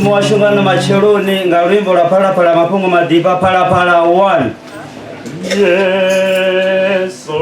Mushumo washu nga no matsheloni nga luimbo lwa Phalaphala mafhungo maḓifha Phalaphala 1. Yesu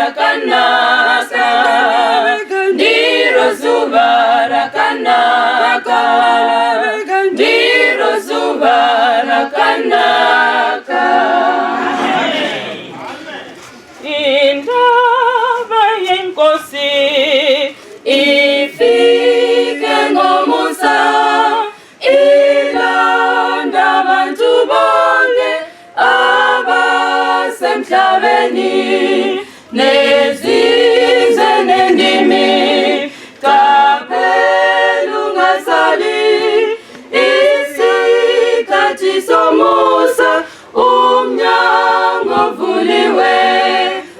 rakanaka, ndiro zuva rakanaka, ndiro zuva rakanaka. Indaba yenkosi ifike ngomusa, ilanda abantu bonke abasemhlabeni, nezizwe nendimi. Qaphela ungasali, isikhathi somusa, umnyango uvuliwe.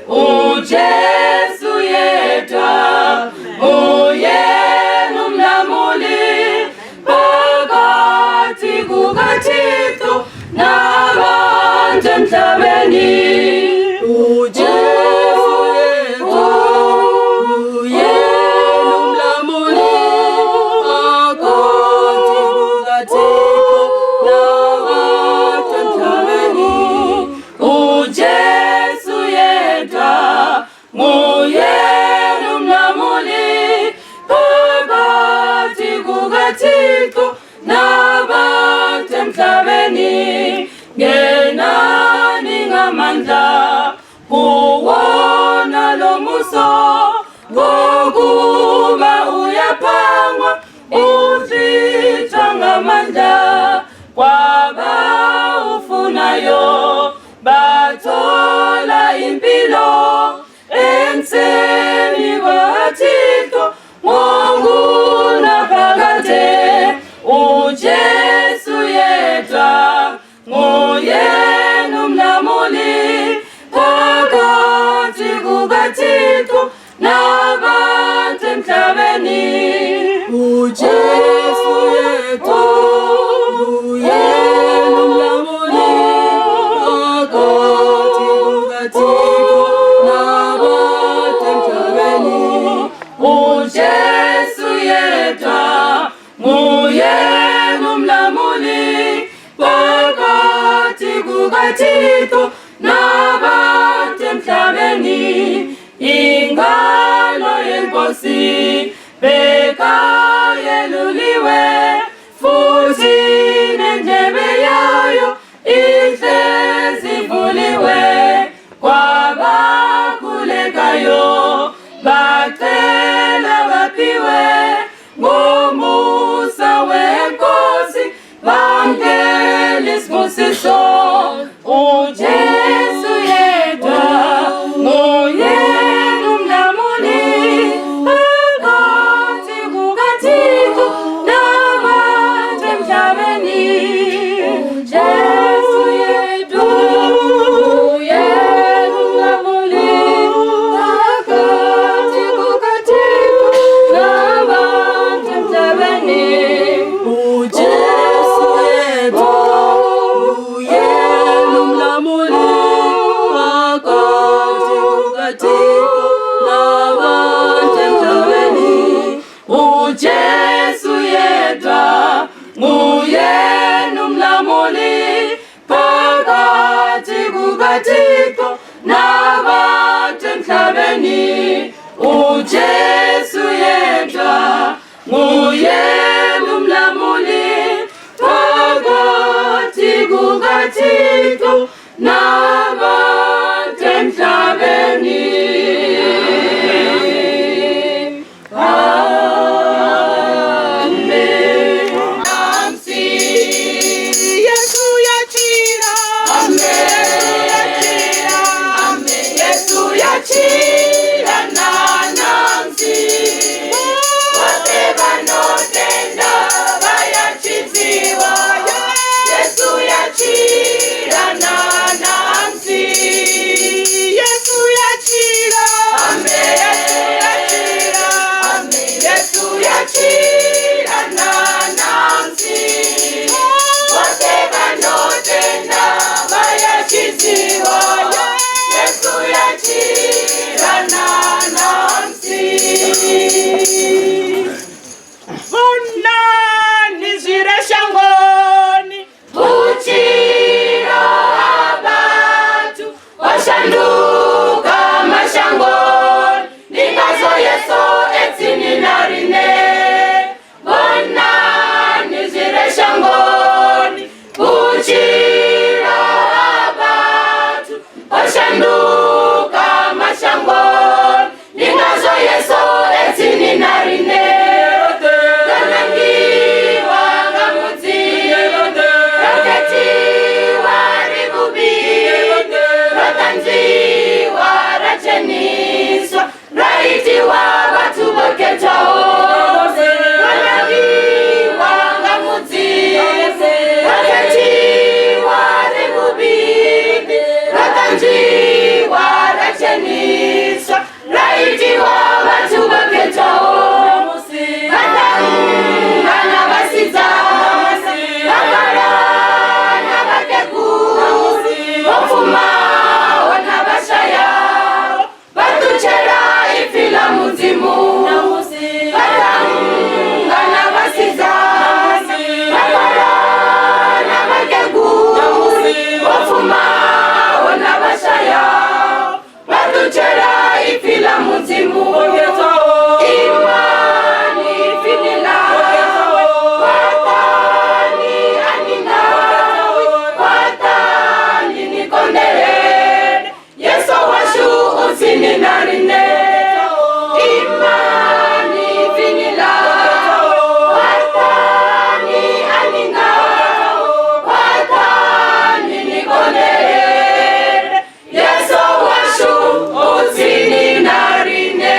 UJesu yedwa uyena umlamuli phakathi kukaThixo nabantu emhlabeni. UJesu yedwa uyena umlamuli phakathi kukaThixo nabantu emhlabeni. UJesu yedwa nguyena umlamuli phakathi kukaThixo nabantu emhlabeni. Ngenani ngamandla kuwona lo muso, ngokuba uyaphangwa, uhlwithwa ngamandla. Kwabawufunayo bathola impilo emseni kwaThixo ngokunaphakade. UJesu yedwa nguyena umlamuli phakathi kukaThixo nabantu emhlabeni. UJesu yedwa uyena umlamuli phakathi kukaThixo nabantu emhlabeni. UJesu yedwa nguyena umlamuli phakathi kukaThixo nabantu emhlabeni. Ingalo yenkosi bheka yeluliwe, futhi nendlebe yayo ihlezi ivuliwe. Kwabakhulekayo bacela baphiwe ngomusa wenkosi, bamukele isibusiso. UJesu yedwa nguyena umlamuli phakathi kukaThixo nabantu emhlabeni. UJesu yedwa uyena umlamuli phakathi kukaThixo nabantu emhlabeni. UJesu yedwa uyena umlamuli phakathi kukaThixo nabantu emhlabeni. UJesu yedwa nguyena umlamuli phakathi kukaThixo nabantu emhlabeni. UJesu yedwa nguyena umlamuli phakathi kukaThixo nabantu emhlabeni. Amen. Yesu yachira. Amen. Yesu yachira nanamsi. Vose vanotenda vayachidziwa. Yesu yachira nanamsi. Yesu yachira. Amen. Amen. Yesu yachira nanamsi. Vose vanotenda vayachidziwa. Yesu yachira nanamsi. Vhonani zwi re shangoni. Vhutshilo ha vhathu ho shanduka mashangoni. Mudzimu. Imani ipfini ḽawe, khwaṱhani a ni nawe, khwaṱhani ni konḓelele, Yesu washu u tsini na riṋe. Imani ipfini ḽawe, khwaṱhani a ni nawe, khwaṱhani ni konḓelele, Yesu washu u tsini na riṋe.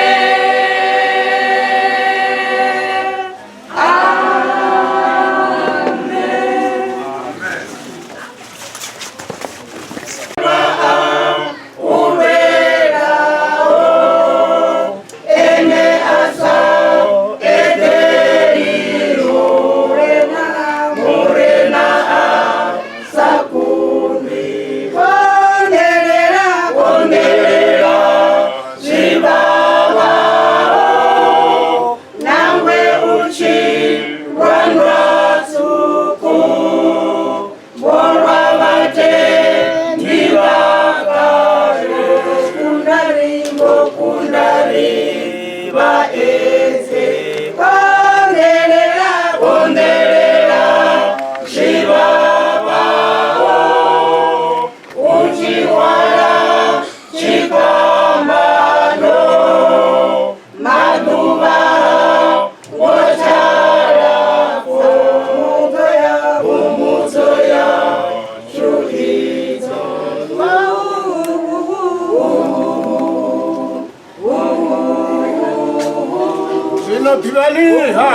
Zwino ḓivhani-ha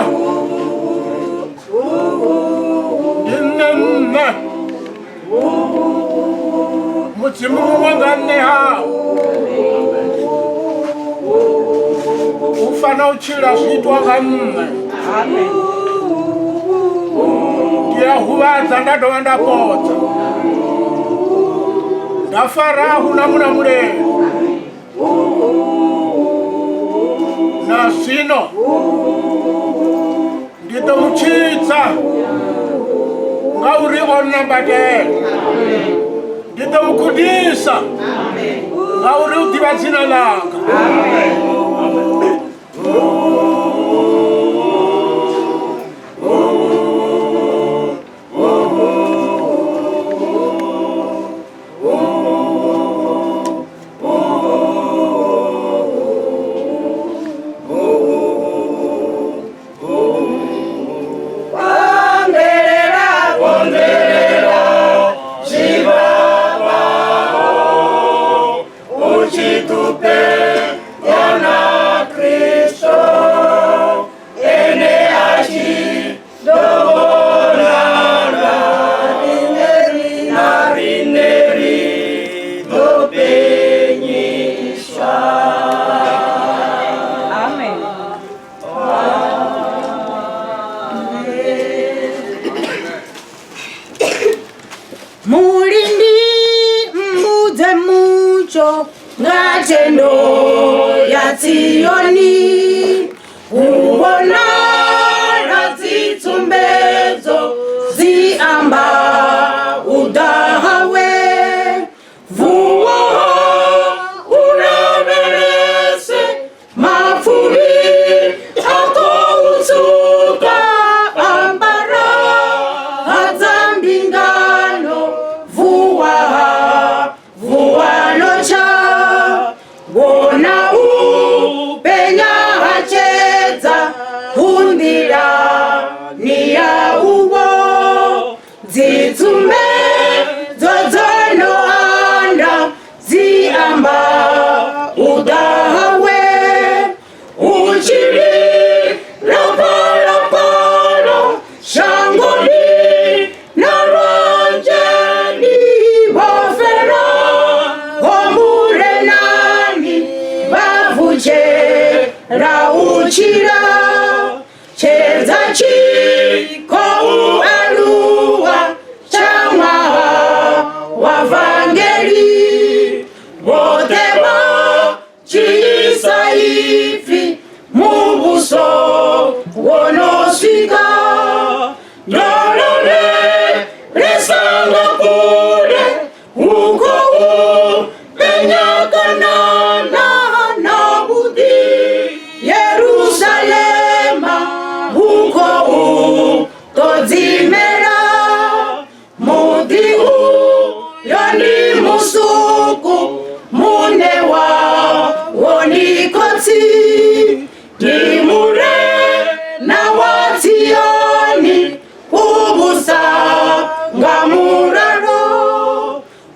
ndi nṋe nṋe Mudzimu muṅwe nga nṋe hao u fana u tshila zwi itwa nga nṋe. Ndi a huvhadza nda dovha nda fhodza, nda fara hu na mulamuleli. Na zwino ndi ḓo mu tshidza ngauri o nnambatela, ndi ḓo mu gudisa ngauri u ḓivha dzina ḽanga. Mulindi mbudze mutsho nga thendo ya Tsioni, u vhonala dzitsumbedzo dzi amba u ḓa hawe. Vuwa u lavhelese mapfuvhi a khou tswuka, ambara hadza mbingano, vuwa vuwa lotsha, vhona u penya ha tshedza hu nḓilani ya uvho. Dzitsumbedzo dzo no anda dzi amba u ḓa hawe, hu tshi lila phalaphala shangoni na lwanzheni, vho felaho Murenani vha vutshela u tshila. Tshedza tshi khou aluwa tsha ṅwaha wa vangeli, vhoṱhe vha tshi isa ipfi muvhuso wo no swika. Ndo lavhelesa nga kule hu khou penya Kanana na vhuḓi fhasi. Ndi Murena wa Tsioni, u vhusa nga mulalo.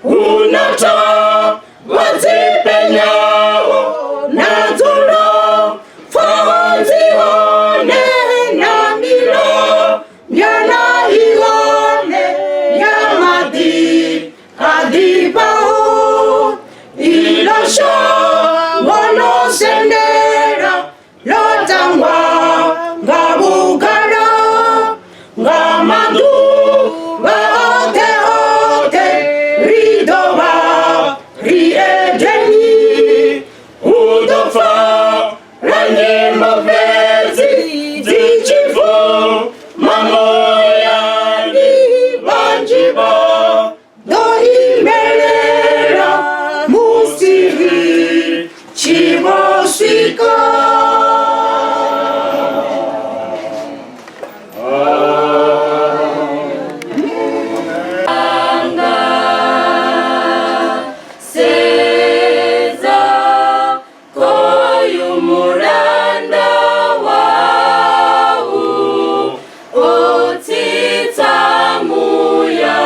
Hu na thavha dzi penyaho, na dzulo pfaho dzi hone, na milombyana i hone ya maḓi a ḓifhaho. Iḽo shango ḽo sendela, ḽo tangwa nga vhugala, nga maḓuvha oṱhe oṱhe ri ḓo vha ri Edeni. Hu ḓo pfala nyimbo fhedzi dzi tshi bvuma muyani, vhanzhi vha ḓo imbelela musi ri tshi vho swika. Sedza koyu mulanda wau o tsitsa muya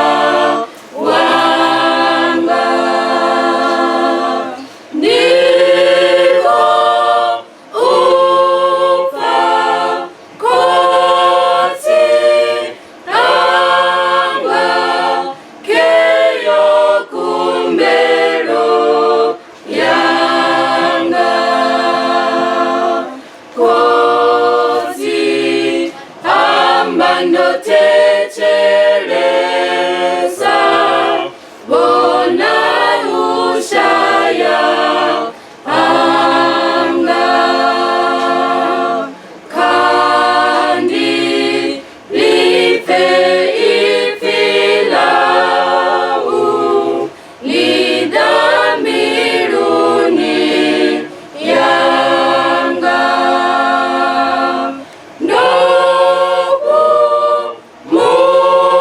wanga, ndiko upfa khotsi anga keyo kumbelo yanga. Khotsi amba ndo thetshelesa, vhona u shaya hanga, kandi lipfe ipfi ḽau ḽi ḓa mbiluni yanga. Ndo fhumula.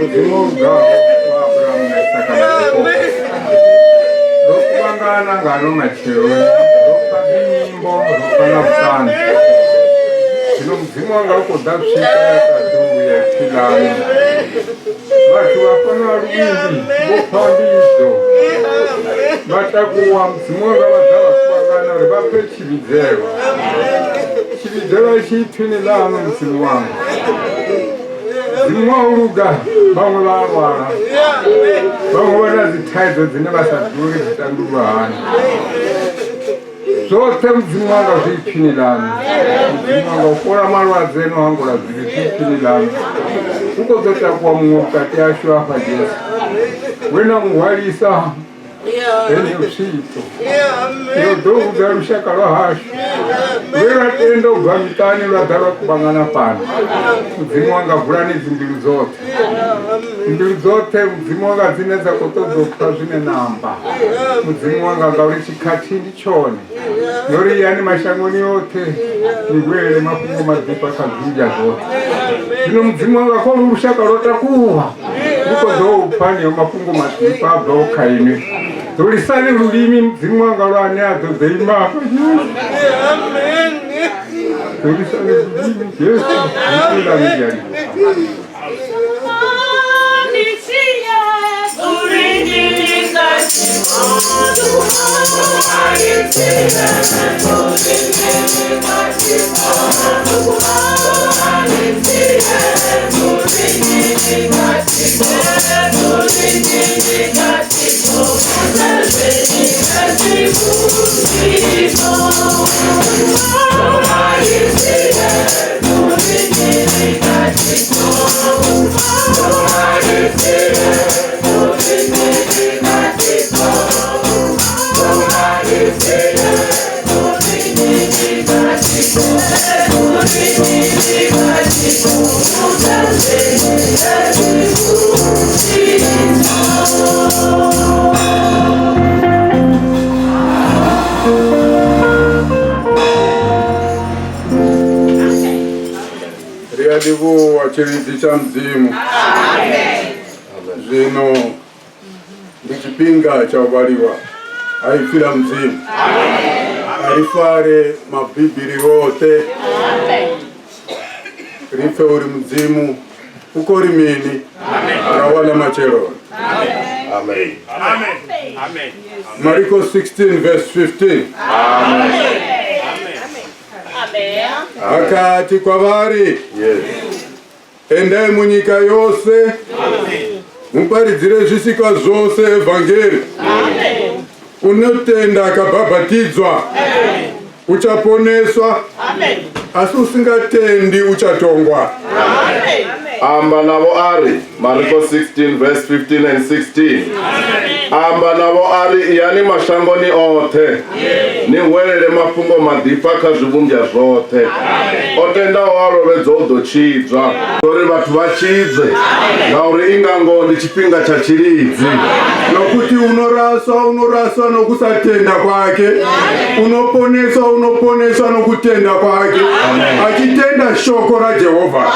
Mudzimu o lugaho wa Abrahamu na Isaka na Jakobo. Ro kuvhangana nga ano matsheloni, ro pfa dzinyimbo, ro pfa na vhuṱanzi. Zwino Mudzimu wanga u khou ḓa swika ya ṱaḓulu ya ipfi ḽaṋu. Vhathu vha fhano ha Luvhimbi vho pfa mbidzo, vha takuwa Mudzimu wanga vha ḓa vha kuvhangana uri vha pfe tshivhidzelwa. Tshivhidzelwa tshi ipfini ḽaṋu Mudzimu wanga. Mudzimu wa u luga vhaṅwe vha a lwala, vhaṅwe vha na dzithaidzo dzine vha sa ḓivhe uri dzi tandululwa hani. Zwoṱhe Mudzimu wanga zwi ipfini ḽaṋu. Mudzimu wanga u fhola malwadze no hangula zwivhi zwi ipfini ḽaṋu. U khou ḓo takuwa muṅwe vhukati hashu hafha Jesu we na mu hwalisa heneyo tswitso yo ḓo vhudza lushaka lwa hashu lwe lwa tenda u bva miṱani lwa ḓa lwa kuvhangana fhano. Mudzimu wanga vulani dzimbilu dzoṱhe, mbilu dzoṱhe Mudzimu wanga dzine dza khou ṱoḓa u pfa zwine na amba Mudzimu wanga, ngauri tshikhathi ndi tshone. Nori yani mashangoni oṱhe ni vhuele mafhungo maḓifha kha zwivhuya zwoṱhe. Zwino Mudzimu wanga kha ulu lushaka lwo takuwa lu khou ḓo u pfa haneyo mafhungo maḓifha a bvaho kha inwi. Dzulisani lulimi Mudzimu wanga lwa ane a ḓo ḓo ima hafha. Dzulisani lulimi Jesu, ipfi ḽaṋu ndi a livhuwa. Ri a livhuwa tshilidzi tsha Mudzimu. Zwino ndi tshifhinga tsha u vhaliwa ha ipfi ḽa Mudzimu. A ri fare mabibili roṱhe ri pfe uri Mudzimu u khou ri mini nga wana matsheloni. Amen. Mariko 16 verse 15. Akati kwavari, endai munyika yose muparidzire zvisikwa zvose evhangeri. Unotenda akabhabhatidzwa uchaponeswa, asi usingatendi uchatongwa. Amba navho a ri, Mariko 16 verse 15 and 16. Amba navho a ri, iyani mashangoni oṱhe, ni hwelele mafhungo maḓifha kha zwivhumbwa zwoṱhe. O tendaho a lovhedzwa u ḓo tshidzwa. Uri vhathu vha tshidzwe, ngauri i nga ngoho ndi tshifhinga tsha tshilidzi. Nokuti unoraswa unoraswa nokusatenda kwake, unoponeswa unoponeswa nokutenda kwake, achitenda shoko raJehovha.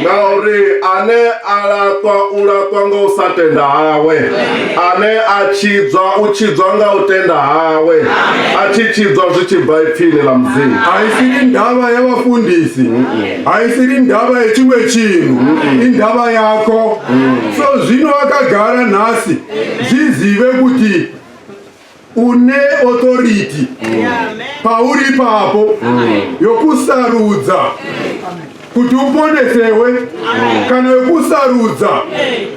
Ngauri ane a laṱwa u laṱwa nga u sa tenda hawe, ane a tshidzwa u tshidzwa nga u tenda hawe, a tshi tshidzwa zwi tshi bva ipfini ḽa Mudzimu. Haisiri ndava yavafundisi, haisiri ndava yechimwe chinhu, indava yako. So zvino wakagara nhasi, zvizive kuti une authority pauri ipapo yokusarudza kuti uponesewe kana yokusarudza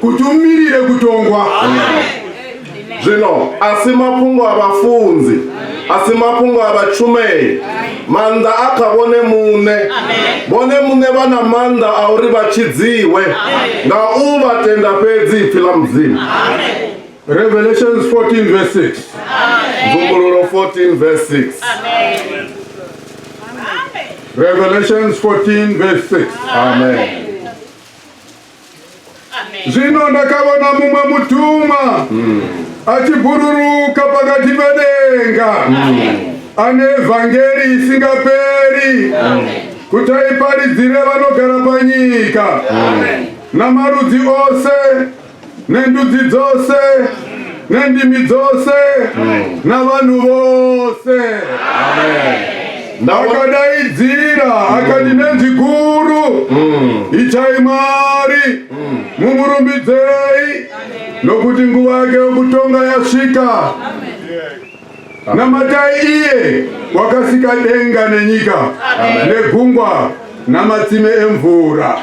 kuti umirire kutongwa. Zwino a si mafhungo a vhafunzi, a si mafhungo a vhatshumeli, maanḓa a kha vhone muṋe. Vhone muṋe vha na maanḓa a uri vha tshidziwe nga u vha tenda fhedzi ipfi ḽa Mudzimu. Revelations 14 verse 6. Mvumbululo 14 verse 6. Revelations 14 verse 6. Amen. Zvino ndakavona mumwe mutumwa achibururuka pakati pedenga ane evhangeri isingaperi kuti aiparidzire vanogara panyika, Namarudzi ose nendudzi dzose nendimi dzose navanhu vose. Akadaidzira akati nenzwi guru, ityai Mwari, mumurumbidzei, nokuti nguva yake yokutonga yasvika. Namatai iye wakasika denga nenyika negungwa namatsime emvura.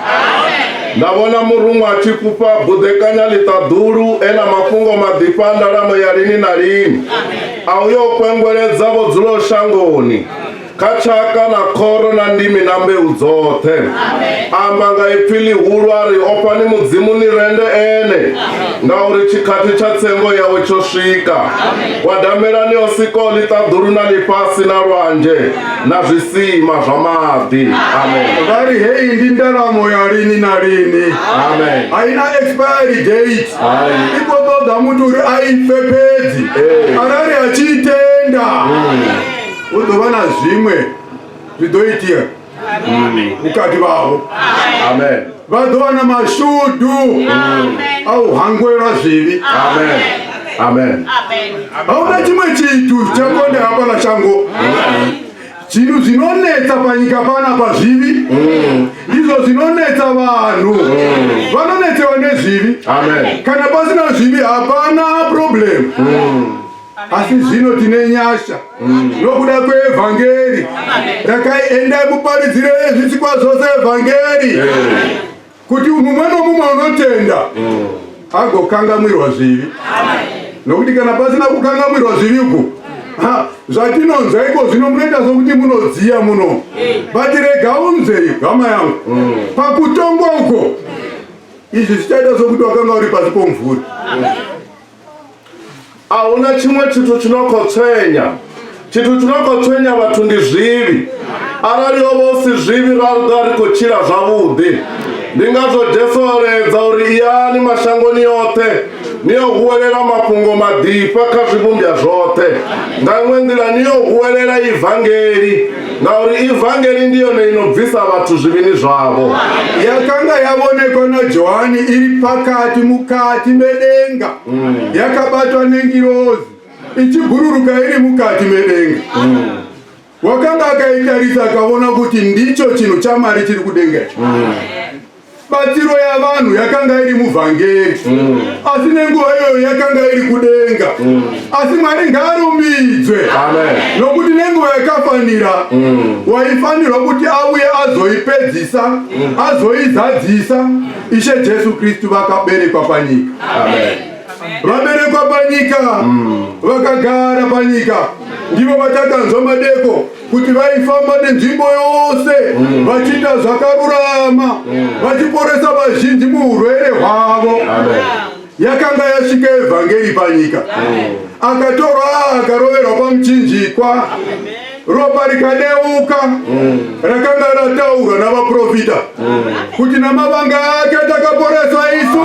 Nda vhona muruṅwa a tshi fhufha a buḓekanya ḽiṱaḓulu e na mafhungo maḓifha a ndalamo ya lini na lini, a uyo u kwengweledza vho dzulaho shangoni, kha tshaka na khoro na ndimi na mbeu dzoṱhe. A amba nga ipfi ḽihulu a ri, Ofhani Mudzimu ni rende ene, ngauri tshikhathi tsha tsengo yawe tsho swika. Gwadamelani o sikaho ḽiṱaḓulu na ḽifhasi na lwanzhe na zwisima zwa maḓi. Amen. Vha ri heyi ndi ndalamo ya lini na lini. Amen. A i na expiry date. I khou ṱoḓa muthu uri a i pfe fhedzi. Arali a tshi i tenda, hu ḓo vha na zwiṅwe zwi ḓo itea vhukati vhavho. Amen. Vha ḓo vha na mashudu a u hangwelwa zwivhi. Amen. Amen. A hu na tshiṅwe tshithu tsha konde hafhaḽa shango. Zvinhu zvinonetsa panyika panapa zvivi, ndizvo zvinonetsa vanhu. Vanonetsewa nezvivi. Amen. Kana pasina zvivi hapana problem. Asi zvino tine nyasha nokuda kweevhangeri. Rakai endai muparidzire zvisikwa zvose evhangeri, kuti mumwe nomumwe unotenda agokangamwirwa zvivi. Nokuti kana pasina kukangamwirwa zvivi uku, ha, zvatinonzwa iko zvino munoita sokuti munodziya muno, but rega unzei hama yangu, pakutongwa uko izvi zvichaita sokuti wakanga uri pasi pomumvuri. A hu na tshiṅwe tshithu tshi no khou tswenya. Tshithu tshi no khou tswenya vhathu ndi zwivhi. Arali ho vha hu si zwivhi ra ri ḓo vha ri khou tshila zwavhuḓi. Ndi ngazwo Jesu o laedza uri iyani mashangoni oṱhe ni yo huwelela mafhungo maḓifha kha zwivhumbwa zwoṱhe. Nga iṅwe nḓila ni yo huwelela ivangeli, ngauri ivangeli ndi yone ino bvisa vhathu zwivhini zwavho. Yakanga yavonekwa naJohani iri pakati mukati medenga, yakabatwa nengirozi ichibhururuka iri mukati medenga. Wakanga akaitarisa akaona kuti ndicho chinhu chaMwari chiri kudenga icho. Batsiro yavanhu yakanga iri muvhangeri, asi nenguva iyoyo yakanga iri kudenga. Asi Mwari ngaarumbidzwe, Amen. nokuti nenguva yakafanira waifanirwa kuti auye azoipedzisa, azoizadzisa. Ishe Jesu Kristu vakaberekwa panyika. Amen. Vaberekwa panyika, vakagara panyika. Ndivo vatakanzwa madeko kuti vaifamba nenzvimbo yose vachiita zvakarurama, vachiporesa vazhinji muurwere hwavo. Yakanga yasvika evhangeri panyika. Akatorwa akaroverwa pamuchinjikwa, ropa rikadeuka, rakanga rataurwa navaprofita kuti namavanga ake takaporeswa isu.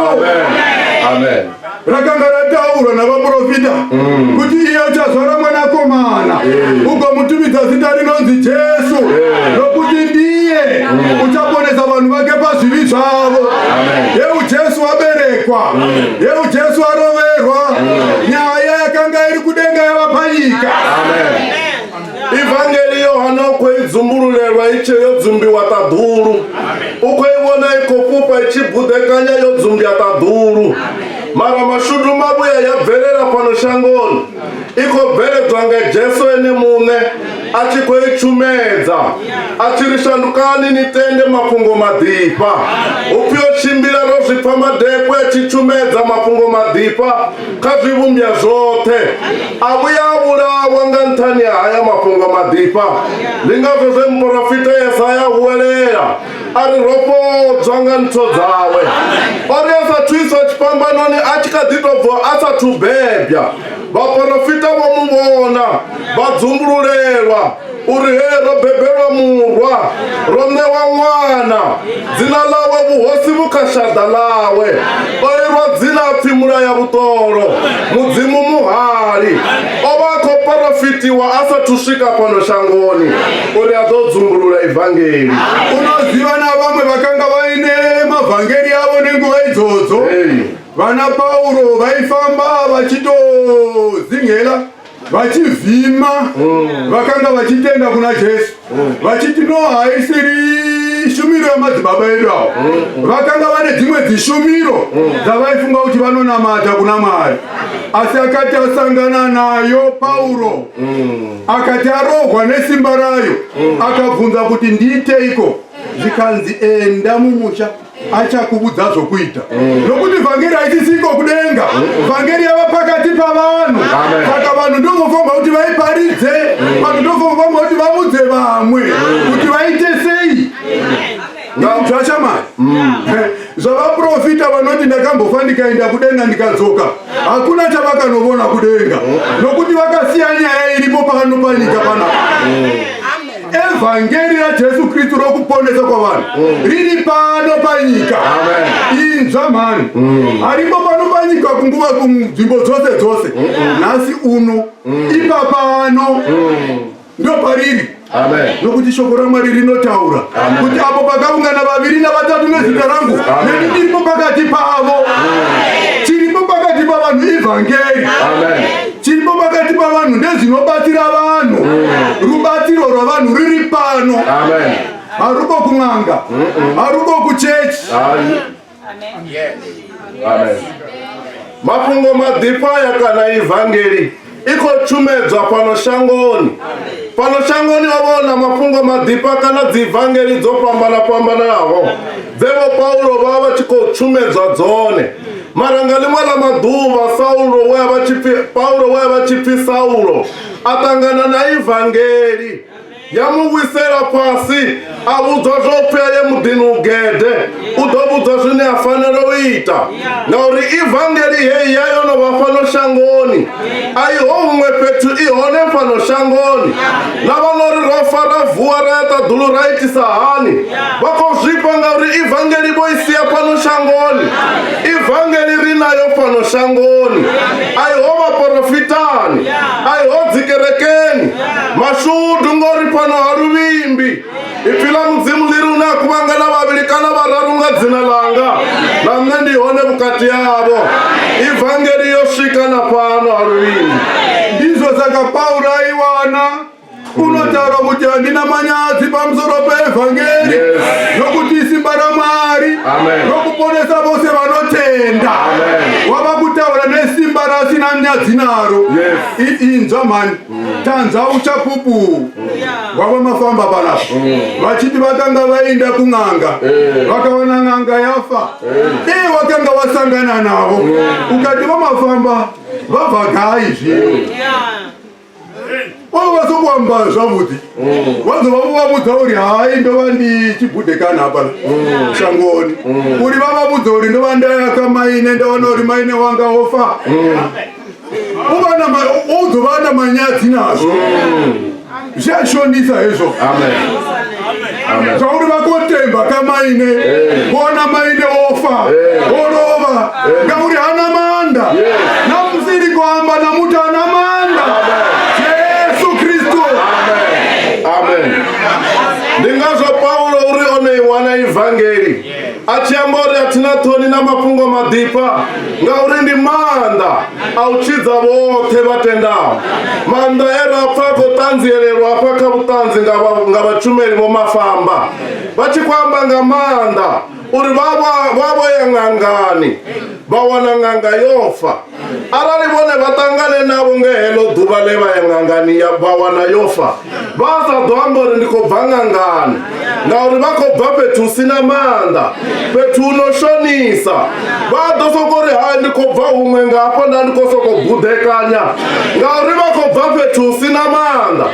Amen. Rakanga rataurwa navaprofita kuti iye uchazvara mwanakomana, ugomutumidza zita rinonzi Jesu, nokuti ndiye uchaponesa vanhu vake pazvivi zvavo. Yeu Jesu waberekwa, yeu Jesu aroverwa. Nyaya yakanga iri kudenga yava panyika. Ivangeli Yohane u khou i dzumbululelwa i tshe yo dzumbiwa ṱaḓulu. U khou i vhona i khou fhufha i tshi buḓekanya yo dzumbya ṱaḓulu. Mara mashudu mavhuya ya bvelela fhano shangoni. I khou bveledzwa nga Jesu ene muṋe a tshi khou i tshumedza, a tshi ri shandukani ni tende mafhungo maḓifha. Hu pfi o tshimbila ro zwi pfa madekwe a tshi tshumedza mafhungo maḓifha kha zwivhumbwa zwoṱhe, a vhuya a vhulawa nga nṱhani ha haya mafhungo maḓifha. Ndi ngazwo zwe muporofita Yesaya a huwelela a ri ro fhodzwa nga ntho dzawe. O ri a sa thu iswa tshifhambanoni, a tshi kha ḓi tou bva a sa thu bebya, vhaporofita vho mu vhona vha dzumbululelwa uri he ro bebelwa murwa, ro ṋewa ṅwana, dzina ḽawe vhuhosi vhu kha shaḓa ḽawe, o irwa dzina pfi Mulaya Vhuṱolo, Mudzimu Muhali. O vha a khou porofitiwa a sa thu swika fhano shangoni uri a ḓo dzumbulula ivangeli. Unoziva na vamwe vakanga vaine mavhangeri. vhangeri yavo nenguva idzodzo. Vana Pauro vaifamba vachitozingela vachivhima vakanga vachitenda kuna Jesu vachiti no, haisiri shumiro yamadzibaba edu avo. Vakanga vane dzimwe dzishumiro dzavaifunga kuti vanonamata kuna Mwari, asi akati asangana nayo Pauro, akati arohwa nesimba rayo, akabvunza kuti ndiiteiko? Zvikanzi enda mumusha, achakuvudza zvokuita, nokuti vhangeri haisisiko kudenga, vhangeri yava pakati pavanhu. Saka vanhu ndovofanirwa kuti vaiparidze, vanhu ndovofanirwa kuti vavudze vamwe kuti vaite sei. Zvashamari zvavaprofita vanoti ndakambofa ndikaenda kudenga ndikadzoka, hakuna chavakanovona kudenga, nokuti vakasiya nyaya iripo pano panyika panapa. Evhangeri raJesu Kristu rokuponesa kwavanhu riri pano panyika. Inzva mhani, haripo pano panyika kunguva kunzvimbo dzose dzose. Nhasi uno ipapano ndo pariri, nokuti shoko raMwari rinotaura kuti apo pakaungana vaviri navatatu nezita rangu, neni ndiripo pakati pavo. Chiripo pakati pavanhu ivhangeri. Chiripo pakati pavanhu ndezvinobatsira vanhu. Rubatsiro rwavanhu ruri pano, haruko kun'anga, haruko kuchechi. Amen. Mafhungo maḓifha aya kana ivhangeli i khou tshumedzwa fhano shangoni. Fhano shangoni ho vhona mafhungo maḓifha kana dzivhangeli dzo fhambana fhambanaho dze vho Paulo vha vha tshi khou tshumedzwa dzone, mara nga ḽiṅwe ḽa maḓuvha Saulo we a vha tshi pfi Paulo, we a vha tshi pfi Saulo, a ṱangana na ivhangeli ya mu wisela fhasi, a vhudzwa zwo pfi a ye muḓini u gede, u ḓo vhudzwa zwine a fanela u ita, ngauri ivhangeli heyi ya yo no vha fhano shangoni, a iho huṅwe fhethu, i hone fhano shangoni. Na vha no ri ro fa ra vuwa ra ya ṱaḓulu ra itisa hani, vha khou zwifha, ngauri ivhangeli vho i sia fhano shangoni. Ivhangeli ri nayo fhano shangoni, a iho vhaporofitani, a iho dzikerekeni. Mashudu ngori fhano ha Luvhimbi ipfi ḽa Mudzimu ḽi ri une a kuvhangana vhavhili kana vhararu nga dzina ḽanga, na nṋe ndi hone vhukati havho. Ivhangeli yo swika na fhano ha Luvhimbi. Ndizvo saka Pauro aiwana unotaura kuti handina manyadzi pamusoro peevhangeri, nokuti isimba raMwari rokuponesa vose vanotenda. Wava kutaura nesimba rasina nyadzi naro. Inzwa mhani, tanzwa uchapupu wava mafamba panapa vachiti vakanga vaenda kun'anga, vakaona n'anga yafa. Dei wakanga wasangana navo ukati vamafamba vabva gai zvino, vava vasokuamba zvavudzi, vazova vavudza uri hai, ndova ndichibudekana hapana shangoni, uri vavavudza uri ndova ndayaka maine, ndaona uri maine wanga ofa, uzova namanyadzi nazvo. Zviyashonisa izvo zvauri vakotemba kamaine, kuona maine ofa, orova ngauri hana manda. Namusiri kuamba namuti ana manda, Jesu Kristu. Amen. Ndi ngazwo Paulo uri one i wana ivhangeli a tshi amba uri a thina ṱhoni na mafhungo maḓifha, ngauri ndi maanḓa a u tshidza vhoṱhe vha tendaho. Maanḓa e ra pfa a khou ṱanzielelwa hafha kha vhuṱanzi nga vhatshumeli vho mafamba vha tshi khou amba nga maanḓa uri vha vho ya ṅangani vha wana ṅanga yo fa. Arali vhone vha ṱangane navho nge heḽo ḓuvha ḽe vha ya ṅangani ya vha wana yo fa, vha sa ḓo amba uri ndi khou bva ṅangani, ngauri vha khou bva fhethu hu si na maanḓa, fhethu hu no shonisa. Vha ḓo soko ri hai, ndi khou bva huṅwe nga hafha, nda ndi khou sokou buḓekanya, ngauri vha khou bva fhethu hu si na maanḓa.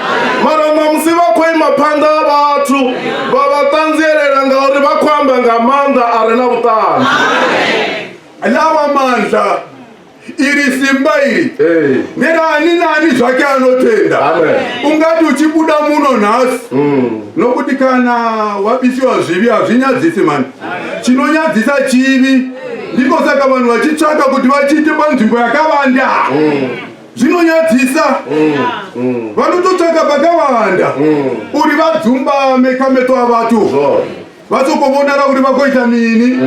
Mara ṋamusi vha khou ima phanḓa ha vhathu vha vha ṱanzielela, ngauri vha khou amba nga maanḓa a re na vhuṱanzi. Lawa mandla, iri simba iri neraani nani zvake anotenda. Ungati uchibuda muno nhasi, nokuti kana wabisiwa zvivi hazvinyadzisi mani, chinonyadzisa chivi. Ndiko saka vanhu vachitsvaka kuti vachiite panzvimbo yakavanda. Zvinonyadzisa, vanototsvaka pakawanda uri vadzumbame kameto avatu. Vha sokou vhonala uri vha khou ita mini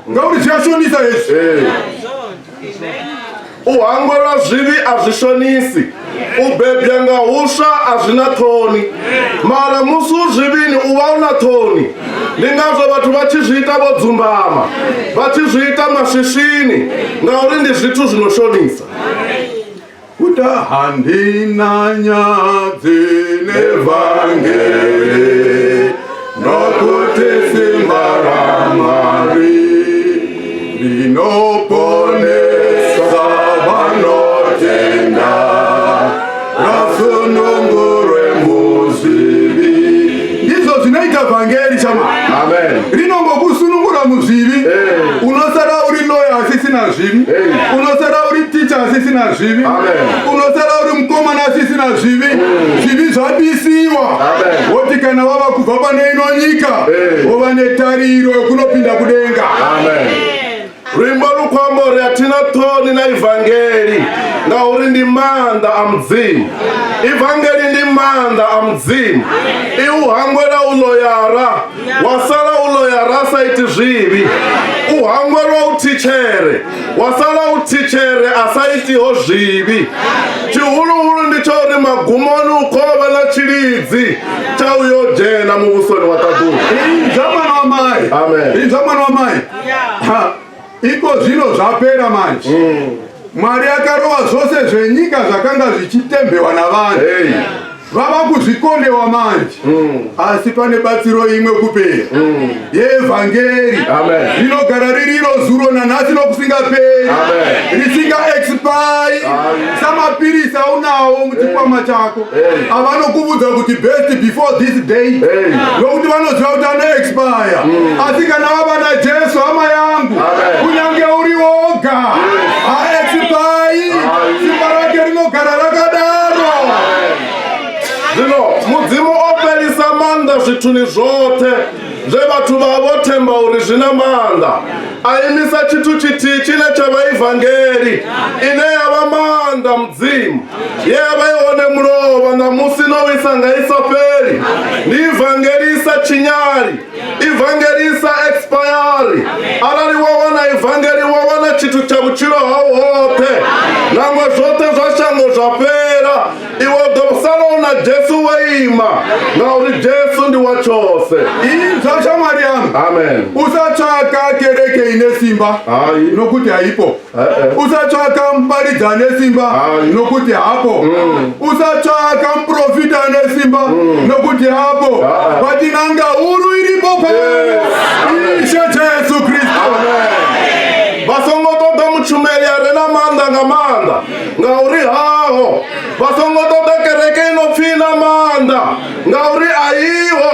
ngauri zwi a shonisa hezwi. U hangwelwa zwivhi a zwi shonisi, u bebwa nga huswa a zwi na ṱhoni, mara musi u zwivhini u vha u na ṱhoni. Ndi ngazwo vhathu vha tshi zwi ita vho dzumbama, vha tshi zwi ita maswiswini, ngauri ndi zwithu zwi no shonisa. Kuta handina nyadzi nevhangeri nokuti simba ra Mwari rinoponesa vanotenda vasunungurwe muzvivi. Ndizvo zvinoita vhangeri chama. Amen. Rinongokusunungura muzvivi. Unosara uri lawyer asisina zvivi. Unosara uri teacher asisina zvivi. Unosara uri mukomana asisina zvivi. Zvivi zvabisiwa. Woti kana wava kubva pane ino nyika wova netariro yekunopinda kudenga. Amen. Luimbo lu khou amba uri a thina ṱhoni na ivangeli ngauri ndi maanḓa a Mudzimu. Ivangeli ndi maanḓa a Mudzimu. I u hangwela u loyara, wa sala u loyara a sa iti zwivhi. U hangwelwa u thitshere, wa sala u thitshere a sa itiho zwivhi. Tshihuluhulu ndi tsha uri magumoni u khou vha na tshilidzi tsha u yo dzhena muvhusoni wa ṱaḓulu. Inzwa mwana wa mai. Amen. Inzwa mwana wa mai. Ha, iko zvino zvapera manje. Mwari akarova zvose zvenyika zvakanga zvichitembewa navanhu. Vava kuzvikonewa manje. Asi pane batsiro imwe kupera yeevhangeri rinogara ririro zuro nanhasi nokusingaperi, risinga expire samapirisi aunawo muchikwama chako avanokuvudza kuti best before this date, nokuti vanoziva kuti ano expire. Asi kana wava naJesu, hama yangu, kunyange uri woga, haexpire, simba rake rinogara rakadaro. Zwino Mudzimu o fhelisa maanḓa zwithuni zwoṱhe zwe vhathu vha vho themba uri zwi na maanḓa, a imisa tshithu tshithihi tshine tsha vha ivangeli, ine ya vha maanḓa Mudzimu, ye ya vha i hone mulovha, ṋamusi no wisa nga i sa fheli. Ndi ivangeli i sa tshinyali, ivangeli i sa expire. Arali wa wana ivangeli, wa wana tshithu tsha vhutshilo hau hoṱhe. Nangwe zwoṱhe zwa shango zwa fhela, iwe u ḓo sala u na Jesu wo ima, ngauri Jesu ndi wa tshose. Inzwa shamwari yangu. Amen. Usatsvaka kereke ine simba nokuti haipo. Usatsvaka muparidzi ane simba nokuti hapo. Usatsvaka muprofita ane simba nokuti hapo. But n'anga huru iripo pano, Ishe Jesu Kristu. Vha songo ṱoḓa mutshumeli a re na maanḓa nga maanḓa, ngauri haho. Vha songo ṱoḓa kereke i no pfi i na maanḓa, ngauri a iho.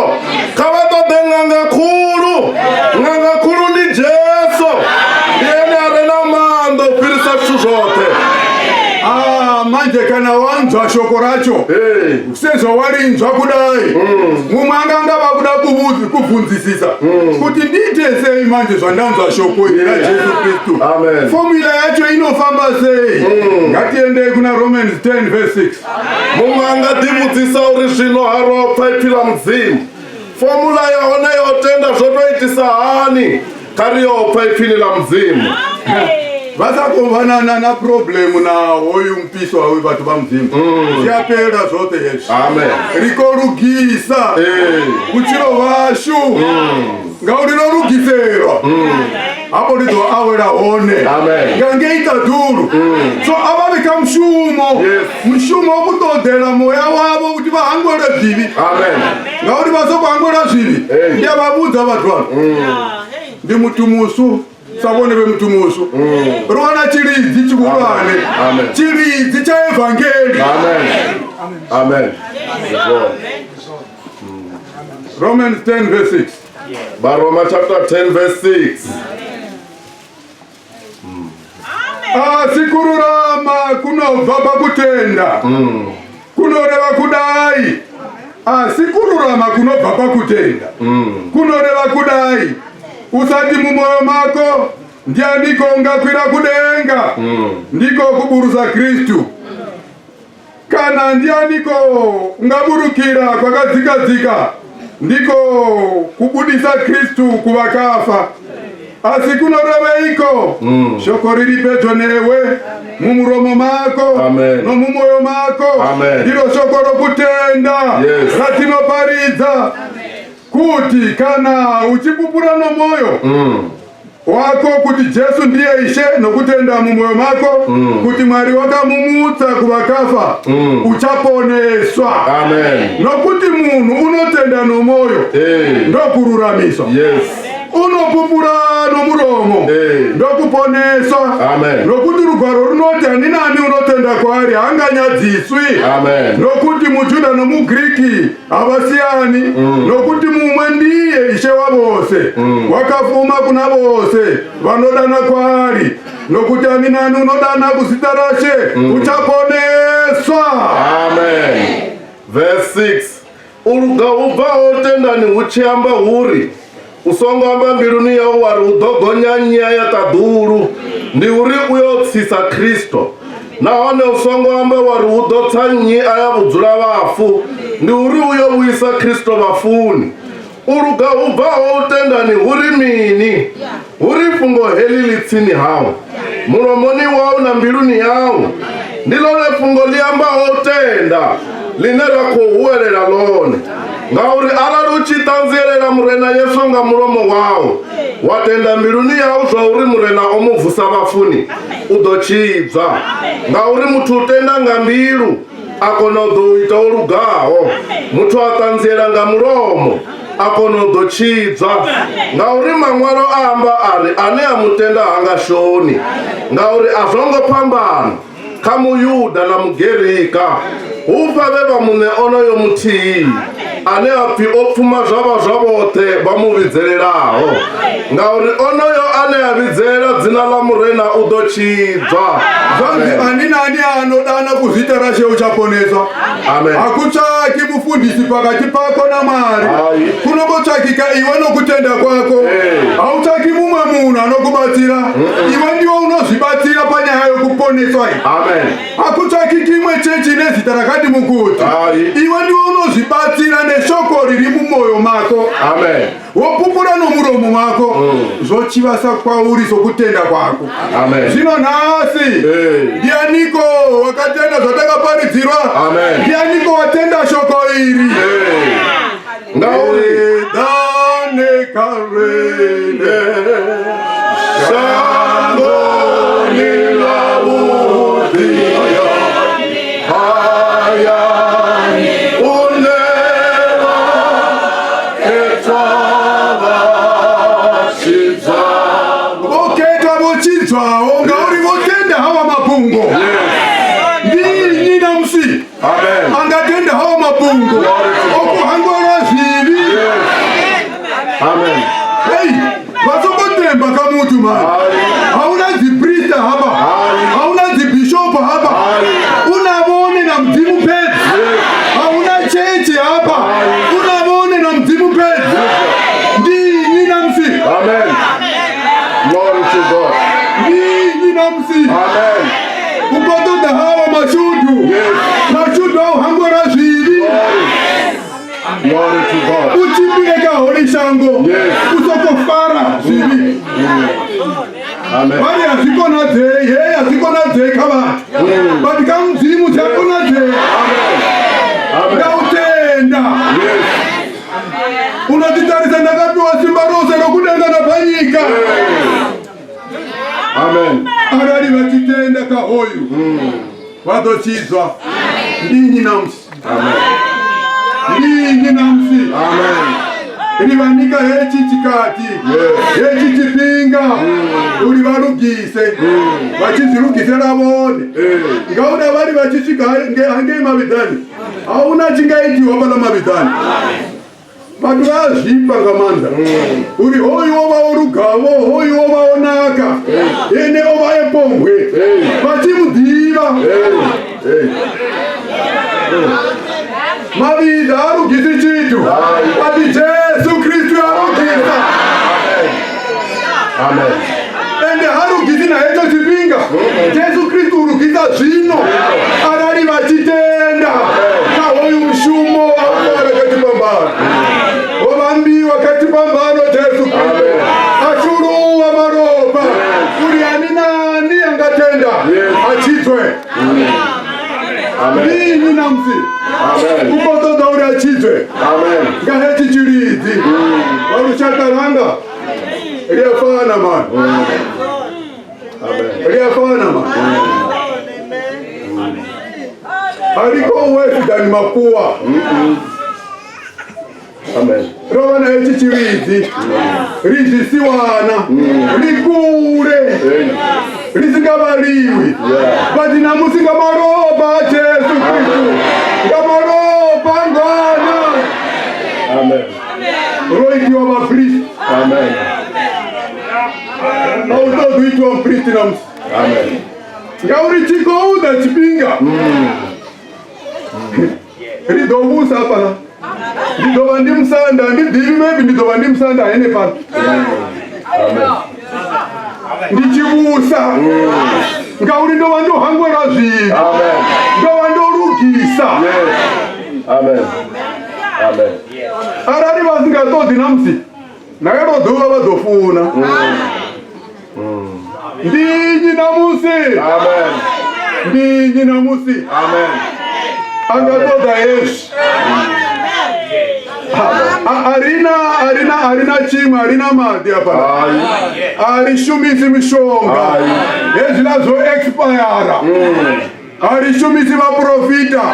Kha vha ṱoḓe ṅanga khulu. Ṅanga khulu ndi Jesu, ndi ene a re na maanḓa u fhirisa zwithu zwoṱhe. Ah, manje kana wanzwa shoko racho sezvawarinzwa kudai, mumwe anganga vakuda kubvunzisisa kuti ndiite sei manje zvandanzwa shoko iri raJesu Kristu, formula yacho inofamba sei? Ngatiendei kuna Romans 10 verse 6. Muṅwe a nga ḓivhudzisa uri zwino ha ro pfa ipfi ḽa Mudzimu, formula ya hone yo tenda zwo to itisa hani? Kha ri yo pfa ipfini ḽa Mudzimu. Vha sa khou vha na problem na hoyu mpiso wa vhathu vha Mudzimu, zwi a fhela zwoṱhe hezwi. Amen. Ri khou lugisa vhutshilo hwashu ngauri ro lugiselwa hafho ri ḓo awela hone nga ngei ṱaḓulu. So a vha vhe kha mushumo, mushumo wa u ṱoḓela moya wavho kuti vha hangwelwe zwivhi, ngauri vha soko hangwelwa zwivhi, ndi a vha vhudza vhathu vhano ndi muthu musu sa vhone vhe muthu musu. Ri wana tshilidzi tshihulwane, tshilidzi tsha evangeli. Amen. Romans 10 verse 6. Varoma chapter 10 verse 6. Asi kururama kunobva pakutenda kunoreva kudai, asi kururama kunobva pakutenda kunoreva kudai: usati mumwoyo mako, ndianiko ungakwira kudenga? Ndiko kuburusa Kristu. Kana ndianiko ungaburukira kwakadzikadzika? Ndiko kubudisa Kristu kuvakafa. Asi kunoreveiko? Shoko riri pedyo newe, mumuromo mako nomumwoyo mako. Ndiro shoko rokutenda ratinoparidza, kuti kana uchipupura nomwoyo wako kuti Jesu ndiye Ishe, nokutenda mumwoyo mako kuti Mwari wakamumutsa kuvakafa, uchaponeswa. Amen. Nokuti munhu unotenda nomwoyo ndokururamiswa, unopupura nomuromo ndokuponeswa. Amen. Nokuti rugwaro runoti, ani nani unotenda kwaari haanganyadziswi. Amen. Nokuti muJudha nomuGiriki havasiyani, nokuti mumwe ndiye Ishe wavose, wakafuma kuna vose vanodana kwaari. Nokuti ani nani unodana kuzita raShe uchaponeswa. Amen. Verse 6. U luga hu bvaho tendani hu tshi amba huri u songo amba mbiluni yau wa ri u ḓo gonya nnyi ya ṱaḓulu, ndi uri u yo tsisa Kristo. Nahone u songo amba wa ri hu ḓo tsa nnyi a ya vhudzula vhafu, ndi uri u yo vhuisa Kristo vhafuni. U luga hu bvaho u tendani hu ri mini? Hu ri fhungo heḽi ḽi tsini hau, mulomoni wau na mbiluni yau. Ndi ḽone fhungo ḽi ambaho u tenda ḽine ra khou huwelela ḽone. Ngauri arali u tshi ṱanzielela Murena Yesu nga mulomo wau, wa tenda mbiluni yau zwa uri Murena o mu vusa vhafuni, u ḓo tshidzwa. Ngauri muthu u tenda nga mbilu, a kona u ḓo ita o lugaho. Muthu a ṱanziela nga mulomo, a kona u ḓo tshidzwa. Ngauri Maṅwalo a amba a ri, ane a mu tenda ha nga shoni. Ngauri a zwo ngo fhambana kha Muyuda na Mugerika, hu pfa vhe vha muṋe onoyo muthihi, ane a pfi o pfuma zwa vha zwa vhoṱhe vha mu vhidzelelaho. Ngauri onoyo ane a vhidzelela dzina ḽa Murena u ḓo tshidzwa. Zvanzi ani nani anodana kuzita raShe uchaponeswa. Amen. Hakutsvaki mufundisi pakati pako naMwari, kunongotsvakika iwe nokutenda kwako. Hautsvaki mumwe munhu anokubatsira, iwe ndiwe unozvibatsira panyaya yokuponeswa iyi. Amen. Hakutsvaki kimwe chechi nezita rakati mukuti, iwe ndiwe unozvibatsira neshoko riri mumwoyo mako. Amen. Wopupura nomuromo mako, zvochivasa kwauri sokutenda kwako. Amen. Zvino nhasi ndianiko wakatenda zvatakaparidzirwa? Amen. Ndianiko watenda shoko iri? Ngauri Dane karene shangoni ḽa vhuḓi hayani une vha khethwa vha tshidzwa. Vhokhethwa vho tshidzwaho ngauri vho tenda hawa mafhungo. Ndi nnyi na musi Amen. anga tenda hawa mafhungo okuhangwelwa zwivhi? Amen. Hei, vha songo temba kha muthu mani. Hauna dziprista hapa, hauna dzibhishopo hapa, una vhone na Mudzimu fhedzi. Hauna chechi hapa, una vhone na Mudzimu fhedzi. Ndi nnyi na musi? Amen. Glory to God. Ndi nnyi na musi? Amen. U khou ṱoḓa hawa mashudu, mashudu a u hangwelwa zwivhi. Glory to God. U tshimbile ka holi shango u soko fara zwivhi. Amen. Vha ri a zwi konadzei, hei a zwi konadzei kha vhathu, but kha Mudzimu zwi a konadzea. Nga u tenda unotitarisa, ndakapiwa simba rose rokudenga napanyika. Amen. Arali vha tshi tenda kha hoyu vha ḓo tshidzwa. Ndi nnyi namusi? Ndi nnyi namusi? Amen. Ri vha nika hetshi tshikati, hetshi tshifhinga uri vha lugise, vha tshi zwi lugisela vhone, ngauri a vhari vha tshi swika hangei mavhiḓani, hauna tshi nga itiwa fhaḽa mavhiḓani. Vhathu vha a zwifha nga maanḓa uri hoyu o vha o lugavho, hoyu o vha o naka, ene o vha e pombwe, vha tshi mu ḓivha. Mavhiḓa ha lugisi tshithu, ati Jesu Kristu a lugisa. Amen. Ende ha lugisi na hetsho tshifhinga, Jesu Kristu u lugisa zwino arali vha tshi tenda kha hoyu mushumo wa u fara kha tshifhambano. tenda a tshidzwe. Ndi nnyi namusi u khou ṱoḓa uri a tshidzwe nga hetshi tshilidzi? Wa lushaka lwanga ri a fana mani, ri a fana mani. A ri khou wefidani makuwa. Ro vha na hetshi tshilidzi, ri zwisiwana ri kule, ri si nga vhaliwi, vhathu namusi nga malofha a Jesu Kristu, nga malofha a ngwana ro itiwa vhapristi. A u ṱoḓi u itiwa mupristi namusi, ngauri tshi khou ḓa tshifhinga ri ḓo vhusa hafhaḽa. Ndi ḓo vha ndi musanda, ndi ḓivhi, maybe ndi ḓo vha ndi musanda henefhaḽa ndi tshi vhusa, ngauri ndo vha ndo hangwelwa zwivhi, ndo vha ndo lugisa. Arali vha si nga ṱoḓi namusi, na elo ḓuvha vha ḓo funa. Ndi nnyi namusi? Ndi nnyi namusi a nga ṱoḓa hezwi? A rina tshiṅwe, a rina maḓi hafhaḽa, a ri shumisi mishonga, hezwiḽa zwo expire. A ri shumisi vhaprofita,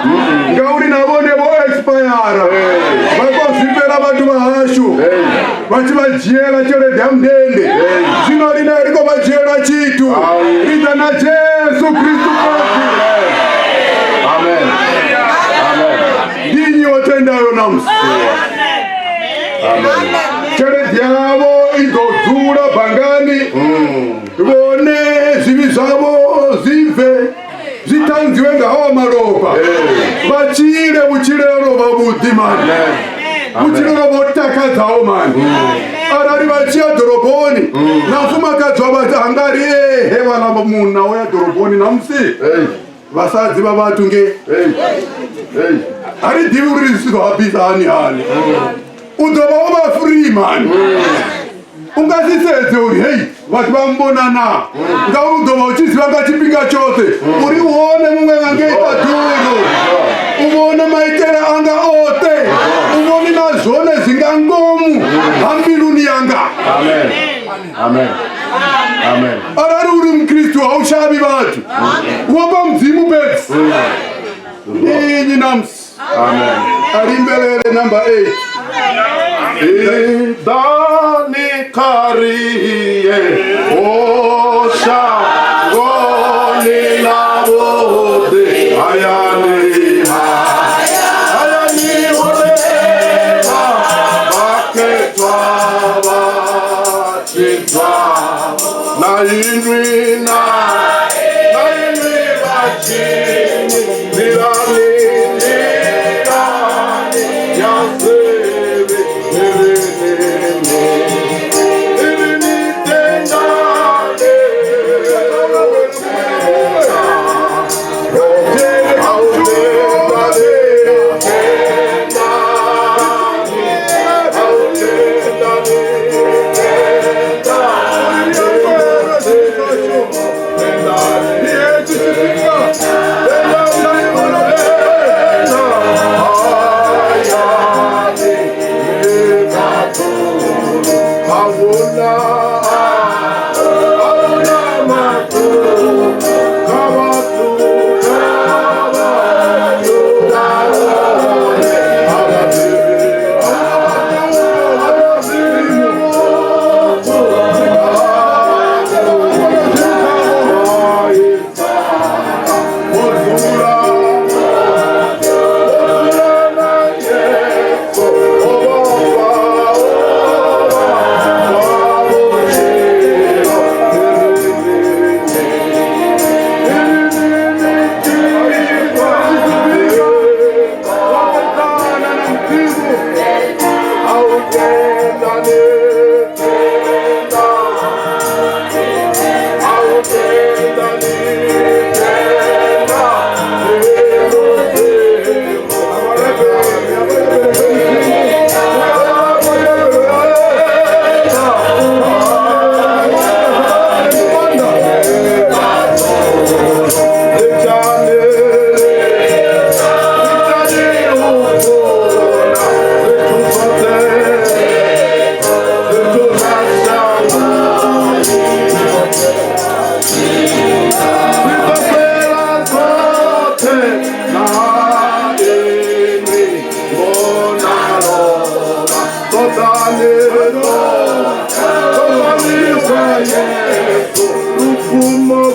ngauri na vhone vho expire, vha khou zwifhela vhathu vha hashu vha tshi vha dzhiela tshelede ya mundende. Zwino rine ri khou vha dzhiela tshithu, ri ḓa na Jesu Kristu fhedzi. Ndi nnyi o tendayo namusi? Tshelede yavho i ḓo dzula bangani, vhone zwivhi zwavho zwi bve zwi ṱanziwe nga hawa malofha, vha tshile vhutshilelo vhavhuḓi mani, vhutshilelo vho takadzaho mani. Arali vha tshi ya ḓoroboni na mufumakadzi wa vhathu angari ehe vhala munna o ya ḓoroboni namusi, vhasadzi vha vhathu nge a ri ḓivhi uri zwi ḓo hapisa hani hani. U ḓo vha o vha free mani, u nga si sedze uri hei vhathu vha mbona na, ngauri u ḓo vha u tshi ḓivha nga tshifhinga tshoṱhe uri u hone muṅwe nga ngei ṱaḓulu, u vhone maitele anga oṱhe, u vhone na zwone zwi nga ngomu ha mbiluni yanga. Arali uri mukristu a u shavhi vhathu, u ofha Mudzimu fhedzi. Ndi nnyi namusi a limbelele number 8? Idani kariye osha goni la vhuḓi hayani hayani holeva vhakhethwa vha tshidzwa na inwi na inwi vhatshini nḓilani nḓilani ya sevhi irini irini tendane. Ndi hetshi tshifhinga. Tendane.